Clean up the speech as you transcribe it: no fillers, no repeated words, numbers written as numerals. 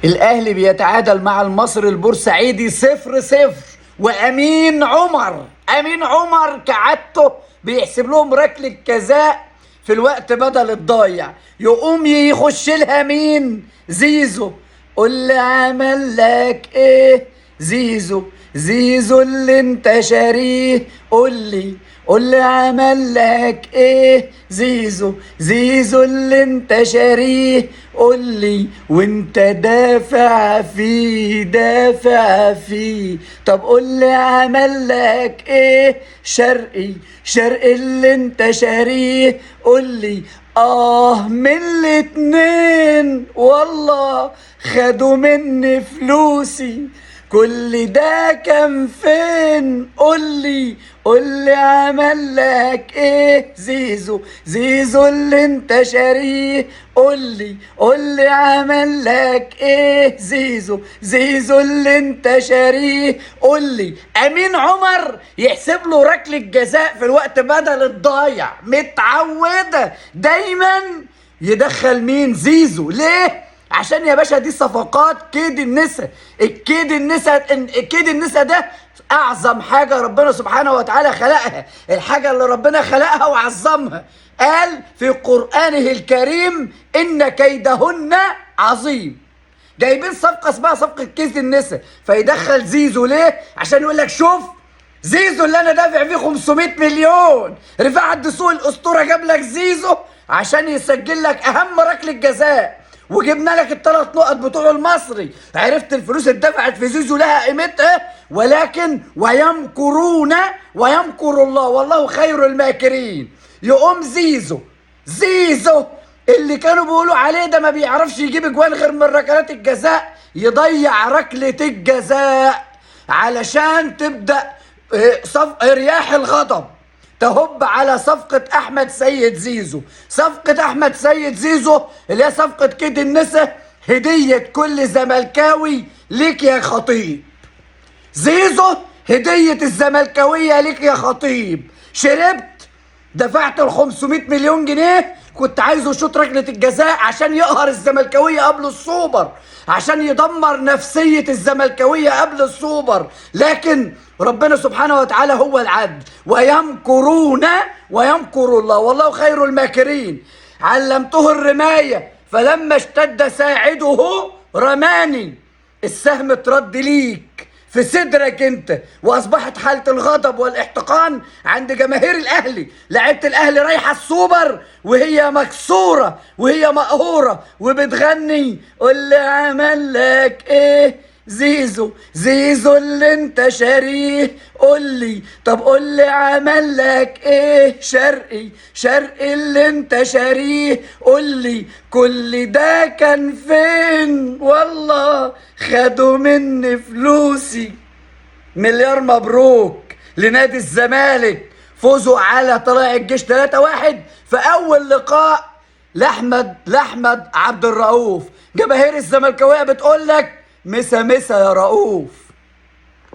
الاهلي بيتعادل مع المصري البورسعيدي 0-0. وامين عمر، امين عمر كعادته بيحسب لهم ركلة جزاء في الوقت بدل الضايع، يقوم يخش لها مين؟ زيزو. قول لي عمل لك ايه زيزو، زيزو اللي انت شاريه، قول لي، قول لي عمل لك ايه زيزو، زيزو اللي انت شاريه، قول لي وانت دافع فيه، دافع فيه، طب قول لي عمل لك ايه شرقي، شرقي اللي انت شاريه، قول لي. من الاتنين والله خدوا مني فلوسي، كل ده كان فين؟ قولي، قولي عمل لك ايه زيزو، زيزو اللي انت شاريه، قولي، قولي عمل لك ايه زيزو، زيزو اللي انت شاريه، قولي. امين عمر يحسب له ركلة جزاء في الوقت بدل الضايع، متعودة دايما يدخل مين؟ زيزو. ليه؟ عشان يا باشا دي صفقات كيد النسا، الكيد النسا، كيد النسا ده اعظم حاجة ربنا سبحانه وتعالى خلقها، الحاجة اللي ربنا خلقها وعظمها. قال في قرآنه الكريم ان كيدهن عظيم. جايبين صفقة اسمها صفقة كيد النسا، فيدخل زيزو ليه؟ عشان يقول لك شوف زيزو اللي انا دافع فيه 500 مليون، رفاعة الدسوقي الاسطورة جاب لك زيزو عشان يسجل لك اهم ركلة جزاء، وجبنا لك الثلاث نقط بتوع المصري. عرفت الفلوس اتدفعت في زيزو لها قيمتها، ولكن ويمكرون ويمكر الله والله خير الماكرين. يقوم زيزو، زيزو اللي كانوا بيقولوا عليه ده ما بيعرفش يجيب اجوان غير من ركلات الجزاء، يضيع ركلة الجزاء علشان تبدأ رياح الغضب تهب على صفقة أحمد سيد زيزو. صفقة أحمد سيد زيزو اللي هي صفقة كيد النسا، هدية كل زملكاوي ليك يا خطيب. زيزو هدية الزملكاوية ليك يا خطيب. شربت، دفعت ال 500 مليون جنيه، كنت عايزه يشوط ركلة الجزاء عشان يقهر الزملكاوية قبل السوبر، عشان يدمر نفسية الزملكاوية قبل السوبر، لكن ربنا سبحانه وتعالى هو العدل. ويمكرون ويمكر الله والله خير الماكرين. علمته الرماية فلما اشتد ساعده رماني، السهم اترد ليك في صدرك انت. واصبحت حالة الغضب والاحتقان عند جماهير الاهلي. لعيبة الاهلي رايحة السوبر وهي مكسورة وهي مقهورة وبتغني قول لي عمل لك ايه زيزو، زيزو اللي انت شاريه، قول لي، طب قول لي عمل لك ايه شرقي، شرقي اللي انت شاريه، قول لي كل ده كان فين؟ والله خدوا مني فلوسي. مليار مبروك لنادي الزمالك، فوزوا على طلائع الجيش 3-1 في اول لقاء لاحمد عبد الرؤوف. جماهير الزملكاويه بتقول لك مسا مسا يا رؤوف.